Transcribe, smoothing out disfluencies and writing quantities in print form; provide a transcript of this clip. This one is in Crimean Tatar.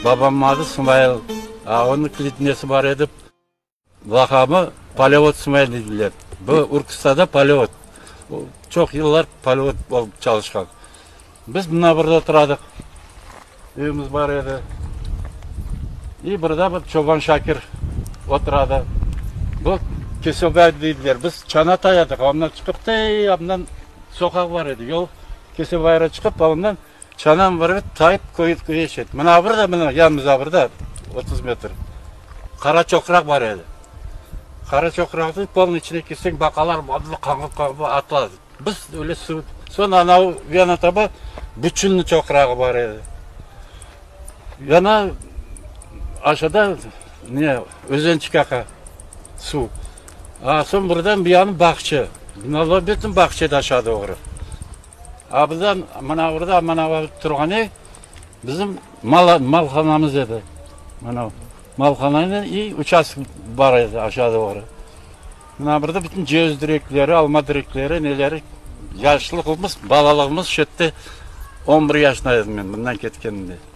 Babamnıñ adı Smail, a onıñ nesi bar edi, laqabı Polevod Smail dediler. Bu Urkustada polevod, çoq yıllar polevod olıp çalışqan. Biz mına burada oturadıq, evimiz bar edi. İ burada bir Çoban Şakir oturadı. Bu Kesebay deydiler. Biz çana tayadıq, ondan çıqıp tey andan soqaq bar edi, yol Kesebayra çıqıp, ondan çanam bar edi, tayıp köy eşet. Mına burada, mına yanımızda burada 30 metr Qara çoqraq bar edi. Qara çoqraqnıñ polnıy içine kirseñ, baqalar qanğıp-qanğıp atıladı. Biz öyle suv, soñ anav yana taba Buçunnıñ çoqrağı bar edi. Yana aşağıda ne, özençik aqa suv. A, soñ buradan bu yanı bağça. Binalar bütün bağça edi aşağı doğru. A buradan mına burada mına turğan ev bizim mal, malhanamız edi. Mına malhananı i uçastok bar edi aşağı doğru. Mına burada bütün ceviz direkleri, alma direkleri, neleri, yaşlığımız, balalığımız şu yerde, 11 yaşında edim men bundan ketkenimde.